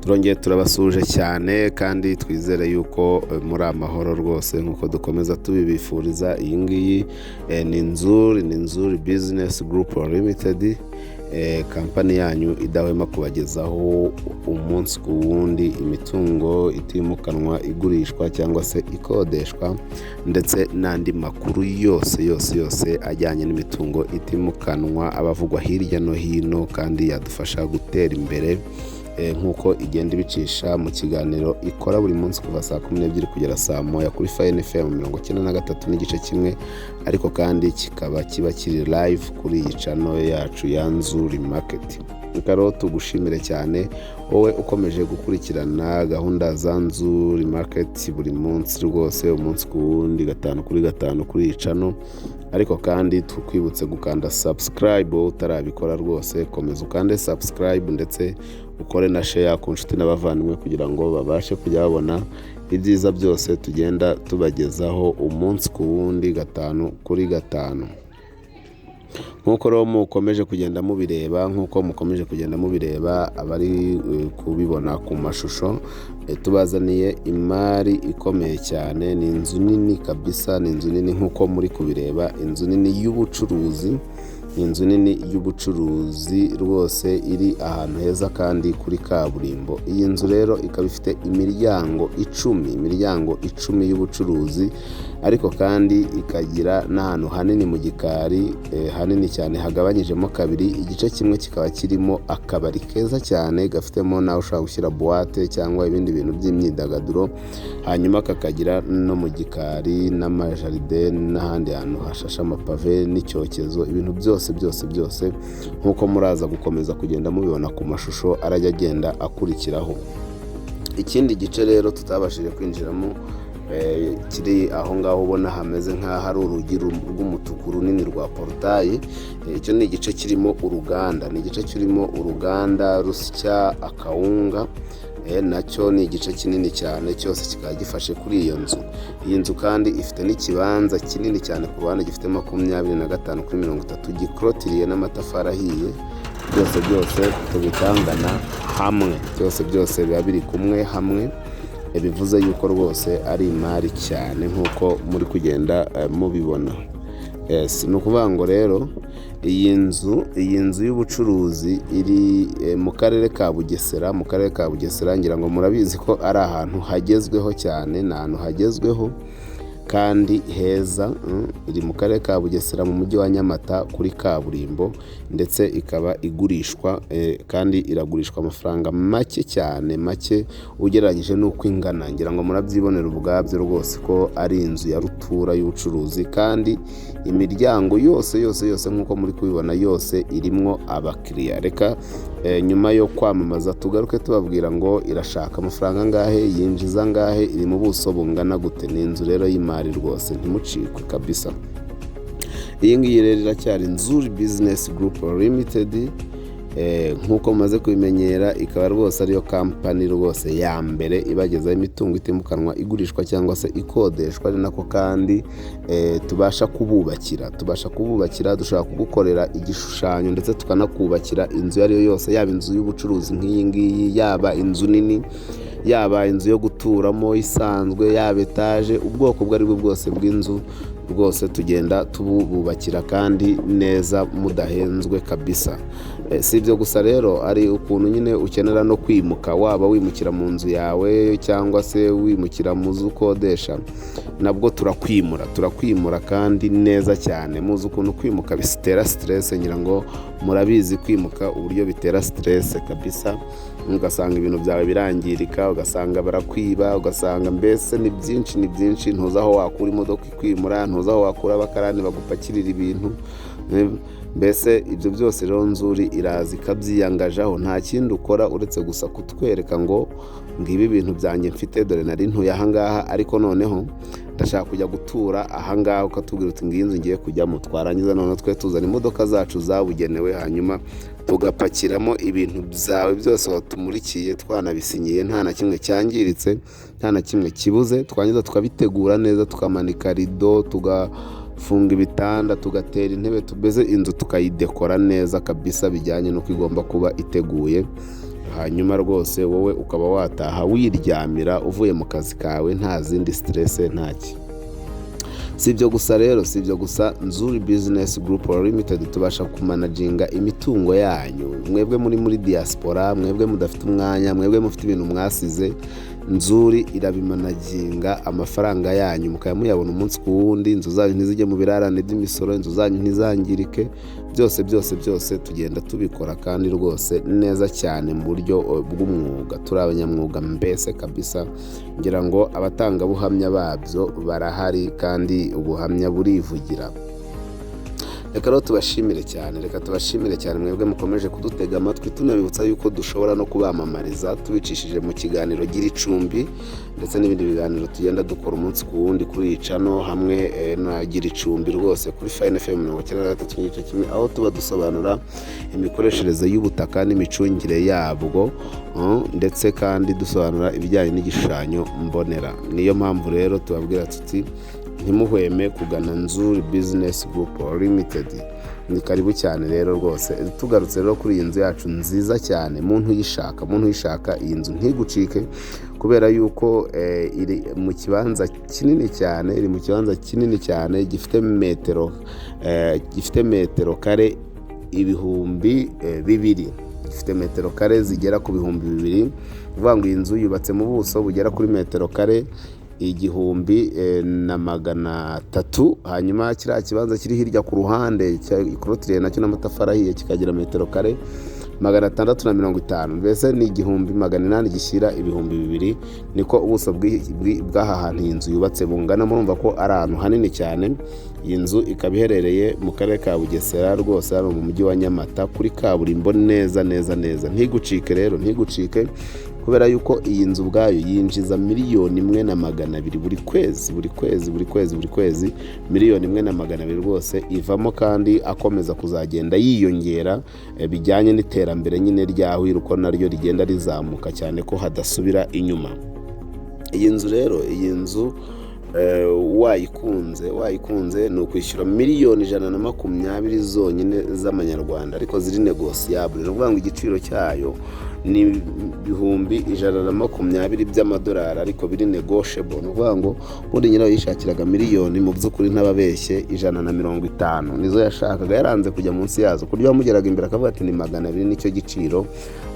Turongeye turabasuhuje cyane kandi twizere yuko muri amahoro rwose nk'uko dukomeza tubibifuriza. Iyi ngiyi ni Nzuri, ni Nzuri Business Group Limited, kampani yanyu idahwema kubagezaho umunsi ku wundi imitungo itimukanwa igurishwa cyangwa se ikodeshwa, ndetse n'andi makuru yose yose yose ajyanye n'imitungo itimukanwa aba avugwa hirya no hino kandi yadufasha gutera imbere, nk'uko igenda ibicisha mu kiganiro ikora buri munsi kuva saa 12 kugera saa 1 kuri Fine FM 93.1, ariko kandi kikaba kiba kiri live kuri iyi channel yacu ya Nzuri Market. Reka rero tugushimire cyane wowe ukomeje gukurikirana gahunda za Nzuri Market buri munsi rwose, umunsi ku wundi, gatanu kuri gatanu kuri iyi channel. Ariko kandi tukwibutse gukanda subscribe wowe utarabikora rwose, komeza ukande subscribe ndetse ukore na share ku nshuti n'abavandimwe kugira ngo babashe kujya babona ibyiza byose tugenda tubagezaho umunsi ku wundi, gatanu kuri gatanu. Nk'uko rero mukomeje kugenda mubireba, nk'uko mukomeje kugenda mubireba, abari kubibona ku mashusho, tubazaniye imari ikomeye cyane. Ni inzu nini kabisa, ni inzu nini nk'uko muri kubireba, inzu nini y'ubucuruzi, inzu nini y'ubucuruzi rwose iri ahantu heza kandi kuri kaburimbo. Iyi nzu rero ikaba ifite imiryango 10, imiryango 10 y'ubucuruzi, ariko kandi ikagira n'ahantu hanini mu gikari, hanini cyane hagabanyijemo kabiri. Igice kimwe kikaba kirimo akabari keza cyane gafitemo n'aho ushobora gushyira boîte cyangwa ibindi bintu by'imyidagaduro, hanyuma kakagira no mu gikari n'amajardin n'ahandi hantu hashashe amapave n'icyokezo, ibintu byose byose byose nk'uko muraza gukomeza kugenda mubibona ku mashusho arajya agenda akurikiraho. Ikindi gice rero tutabashije kwinjiramo, kiri aho ngaho ubona hameze nk'aho ari urugi rw'umutuku runini rwa portail, icyo ni igice kirimo uruganda, ni igice kirimo uruganda rusya akawunga, nacyo ni igice kinini cyane cyose kikaba gifashe kuri iyo nzu. Iyi nzu kandi ifite n'ikibanza kinini cyane ku ruhande gifite 25 kuri 30, gikorotiriye n'amatafari ahiye. Byose byose tubitangana hamwe, byose byose biba biri kumwe hamwe, bivuze yuko rwose ari imari cyane nk'uko muri kugenda mubibona. Yes, ni ukuvuga ngo rero iyi nzu y'ubucuruzi iri mu karere ka Bugesera, mu karere ka Bugesera. Ngira ngo murabizi ko ari ahantu hagezweho cyane, ni ahantu hagezweho kandi heza. Iri mu karere ka Bugesera mu mujyi wa Nyamata kuri kaburimbo, ndetse ikaba igurishwa, kandi iragurishwa amafaranga make cyane, make ugereranyije n'uko ingana. Ngira ngo murabyibonera ubwabyo rwose ko ari inzu ya rutura y'ubucuruzi, kandi imiryango yose yose yose nk'uko muri kubibona yose irimwo abakiriya. Reka nyuma yo kwamamaza tugaruke tubabwira ngo irashaka amafaranga angahe, yinjiza angahe, iri mu buso bungana gute. Ni inzu rero y'imari rwose, ntimucikwe kabisa. Iyi ngiyi rero iracyari Nzuri Business Group Limited, nk'uko mumaze kubimenyera, ikaba rwose ariyo kampani rwose ya mbere ibagezaho imitungo itimukanwa igurishwa cyangwa se ikodeshwa, ari nako kandi tubasha kububakira, tubasha kububakira. Dushobora kugukorera igishushanyo ndetse tukanakubakira inzu iyo ari yo yose, yaba inzu y'ubucuruzi nk'iyi ngiyi, yaba inzu nini, yaba inzu yo guturamo isanzwe, yaba etaje, ubwoko ubwo ari bwo bwose bw'inzu rwose tugenda tububakira kandi neza mudahenzwe kabisa. Si ibyo gusa rero, ari ukuntu nyine ukenera no kwimuka, waba wimukira mu nzu yawe cyangwa se wimukira mu zo ukodesha, nabwo turakwimura, turakwimura kandi neza cyane. Muzi ukuntu kwimuka bitera stress, ngira ngo murabizi kwimuka uburyo bitera stress kabisa, ugasanga ibintu byawe birangirika, ugasanga barakwiba, ugasanga mbese ni byinshi, ni byinshi, ntuzi aho wakura imodoka ikwimura, ntuzi aho wakura abakarani bagupakirira ibintu. Mbese ibyo byose rero Nzuri iraza ikabyiyangajaho. Nta kindi ukora uretse gusa kutwereka ngo ngibi ibintu byanjye mfite, dore nari ntuye ahangaha ariko noneho ndashaka kujya gutura ahangaha, ukatubwira uti ngiyi nzu ngiye kujyamo. Twarangiza noneho twe tuzana imodoka zacu zabugenewe, hanyuma tugapakiramo ibintu byawe byose watumurikiye, twanabisinyiye, nta na kimwe cyangiritse, nta na kimwe kibuze. Twarangiza tukabitegura neza, tukamanika rido, tugafunga ibitanda, tugatera intebe, tumeze inzu tukayidekora neza kabisa bijyanye n'uko igomba kuba iteguye. Hanyuma rwose wowe ukaba wataha wiryamira uvuye mu kazi kawe, nta zindi stress, ntaki. Si ibyo gusa rero, si ibyo gusa. Nzuri Business Group Limited tubasha kumanaginga imitungo yanyu, mwebwe muri diaspora, mwebwe mudafite umwanya, mwebwe mufite ibintu mwasize. Nzuri irabimanaginga, amafaranga yanyu mukaba muyabona umunsi ku wundi, inzu zanyu ntizijye mu birarane by'imisoro, inzu zanyu ntizangirike. Byose byose byose tugenda tubikora kandi rwose neza cyane mu buryo bw'umwuga. Turi abanyamwuga mbese kabisa. Ngira ngo abatangabuhamya babyo barahari kandi ubuhamya burivugira. Reka rero tubashimire cyane, reka tubashimire cyane mwebwe mukomeje kudutega amatwi. Tunabibutsa yuko dushobora no kubamamariza tubicishije mu kiganiro Gira Icumbi ndetse n'ibindi biganiro tugenda dukora umunsi ku wundi kuri iyi channel hamwe na Gira Icumbi rwose kuri Fine FM 93.1, aho tuba dusobanura imikoreshereze y'ubutaka n'imicungire yabwo, ndetse kandi dusobanura ibijyanye n'igishushanyo mbonera. Niyo mpamvu rero tubabwira tuti: "Ntimuhweme kugana Nzuri Business Group Limited." Ni karibu cyane rero rwose. Tugarutse rero kuri iyi nzu yacu nziza cyane, muntu uyishaka, muntu uyishaka, iyi nzu ntigucike, kubera yuko iri mu kibanza kinini cyane, iri mu kibanza kinini cyane gifite metero kare 2000, gifite metero kare zigera ku 2000. Ni ukuvuga ngo iyi nzu yubatse mu buso bugera kuri metero kare 1300. Hanyuma kiriya kibanza kiri hirya ku ruhande gikorotiriye nacyo n'amatafari ahiye kikagira metero kare 650, mbese ni 1800 gishyira 2000. Niko ubuso bw'aha hantu iyi nzu yubatse bungana. Murumva ko ari ahantu hanini cyane. Iyi nzu ikaba iherereye mu karere ka Bugesera rwose, hano mu mujyi wa Nyamata, kuri kaburimbo neza neza neza. Ntigucike rero, ntigucike, kubera yuko iyi nzu ubwayo yinjiza 1,200,000 buri kwezi, buri kwezi, buri kwezi, buri kwezi. 1,200,000 rwose ivamo, kandi akomeza kuzagenda yiyongera bijyanye n'iterambere nyine ryaho uko naryo rigenda rizamuka cyane, ko hadasubira inyuma. Iyi nzu rero, iyi nzu wayikunze, wayikunze, ni ukwishyura 120,000,000 zonyine z'amanyarwanda, ariko ziri négociable. Ni ukuvuga ngo igiciro cyayo ni 120,000 by'amadolari, ariko biri negotiable. Ni ukuvuga ngo ubundi nyirayo yishakiraga miliyoni, mu by'ukuri ntababeshye, 150 nizo yashakaga, yaranze kujya munsi yazo, ku buryo wamugeraga imbere akavuga ati: "Ni 200, nicyo giciro."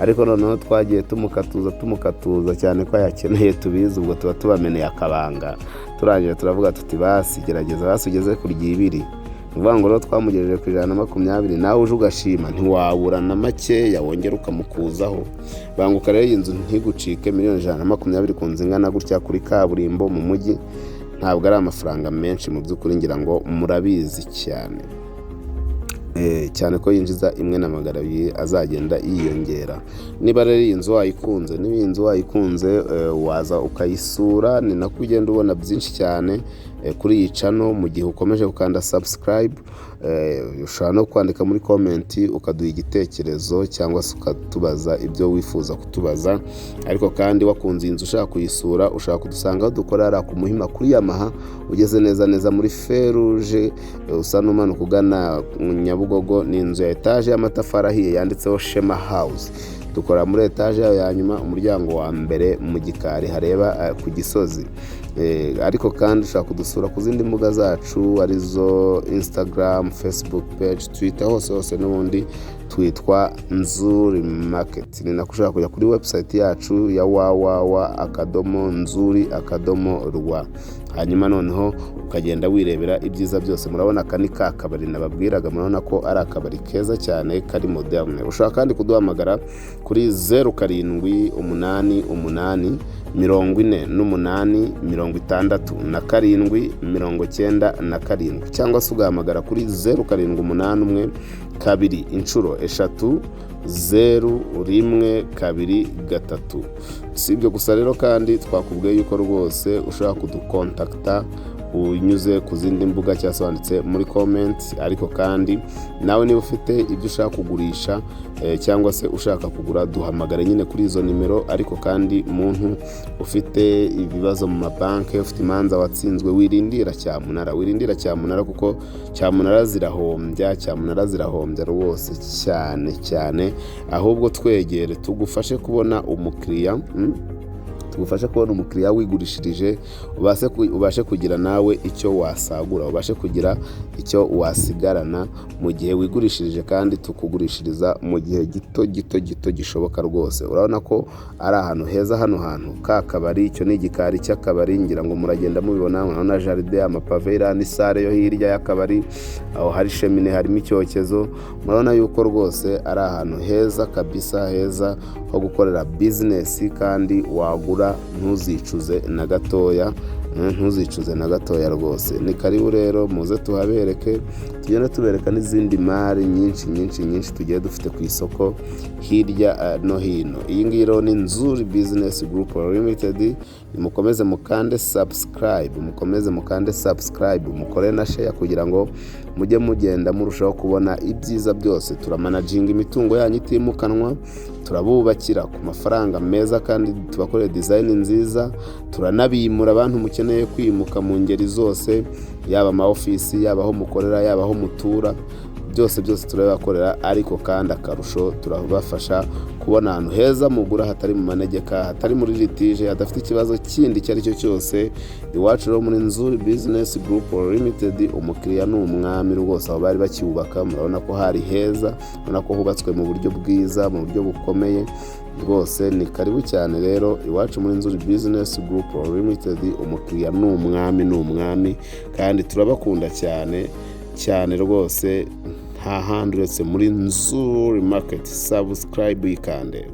Ariko noneho twagiye tumukatuza, tumukatuza cyane ko ayakeneye tubizi, ubwo tuba tubameneye akabanga. Turangije turavuga tuti: "Basi gerageza, basi ugeze ku ry'ibiri." Ni ukuvuga ngo rero twamugejeje ku 120. Nawe uje ugashima, ntiwabura na makeya wongera ukamukuzaho. Banguka rero, iyi nzu ntigucike. 120,000,000 ku nzu ingana gutya kuri kaburimbo mu mujyi ntabwo ari amafaranga menshi mu by'ukuri, ngira ngo murabizi cyane. Cyane ko yinjiza 1,200 azagenda yiyongera. Niba rero iyi nzu wayikunze, niba iyi nzu wayikunze, waza ukayisura. Ni nako ugenda ubona byinshi cyane kuri iyi channel mu gihe ukomeje gukanda subscribe. Ushobora no kwandika muri comment ukaduha igitekerezo cyangwa se ukatubaza ibyo wifuza kutubaza. Ariko kandi wakunze iyi nzu, ushaka kuyisura, ushaka kudusanga aho dukorera hariya ku Muhima kuri Yamaha, ugeze neza neza muri feruje, usa n'umanuka ugana Nyabugogo. Ni inzu ya etaje y'amatafari ahiye yanditseho Shema House. Dukorera muri etaje yayo ya nyuma, umuryango wa mbere mu gikari hareba ku Gisozi. Ariko kandi ushobora kudusura ku zindi mbuga zacu, arizo Instagram, Facebook page, Twitter, hose hose n'ubundi twitwa Nzuri Market. Ni nako ushobora kujya kuri website yacu ya www.nzuri.rw, hanyuma noneho ukagenda wirebera ibyiza byose. Murabona aka ni ka kabari nababwiraga, murabona ko ari akabari keza cyane kari moderne. Ushobora kandi kuduhamagara kuri 0788 48 67 97, cyangwa se ugahamagara kuri 0781 2 inshuro 3 0 1 2 3. Si ibyo gusa rero, kandi twakubwiye yuko rwose ushobora kudukontakita Unyuze ku zindi mbuga cyangwa se wanditse muri comment. Ariko kandi nawe niba ufite ibyo ushaka kugurisha cyangwa se ushaka kugura, duhamagare nyine kuri izo nimero. Ariko kandi muntu ufite ibibazo mu mabanki, ufite imanza watsinzwe, wirindira cyamunara, wirindira cyamunara, kuko cyamunara zirahombya, cyamunara zirahombya rwose cyane cyane. Ahubwo twegere tugufashe kubona umukiriya, tugufashe kubona umukiriya wigurishirije, ubashe kugira nawe icyo wasagura, ubashe kugira icyo wasigarana mu gihe wigurishirije. Kandi tukugurishiriza mu gihe gito gito gito gishoboka rwose. Urabona ko ari ahantu heza hano hantu ka kabari. Icyo ni igikari cy'akabari, ngira ngo muragenda mubibona. Murabona jardin, amapave, iriya ni salle yo hirya y'akabari, aho hari cheminée, harimo icyokezo. Murabona yuko rwose ari ahantu heza kabisa, heza ho gukorera business, kandi wagura ntuzicuze na gatoya, ntuzicuze na gatoya rwose. Ni karibu rero, muze tuhabereke, tugende tubereka n'izindi mari nyinshi nyinshi nyinshi tugiye dufite ku isoko hirya no hino. Iyi ngiyi rero ni Nzuri Business Group Limited. Nimukomeze mukande subscribe, mukomeze mukande subscribe, mukore na share kugira ngo mujye mugenda murushaho kubona ibyiza byose. Turamanaginga imitungo yanyu itimukanwa, turabubakira ku mafaranga meza kandi tubakorera design nziza, turanabimura abantu mukeneye kwimuka mu ngeri zose, yaba ama office, yaba aho mukorera, yaba aho mutura, byose byose turabibakorera. Ariko kandi akarusho, turabafasha kubona ahantu heza mugura hatari mu manegeka, hatari muri litige, hadafite ikibazo kindi icyo ari cyo cyose. Iwacu rero muri Nzuri Business Group Limited, umukiriya ni umwami rwose. Aho bari bakiwubaka, murabona ko hari heza, urabona ko hubatswe mu buryo bwiza, mu buryo bukomeye rwose. Ni karibu cyane rero iwacu muri Nzuri Business Group Limited. Umukiriya ni umwami, ni umwami, kandi turabakunda cyane cyane rwose. Nta handi uretse muri Nzuri Market. Subscribe, yikande.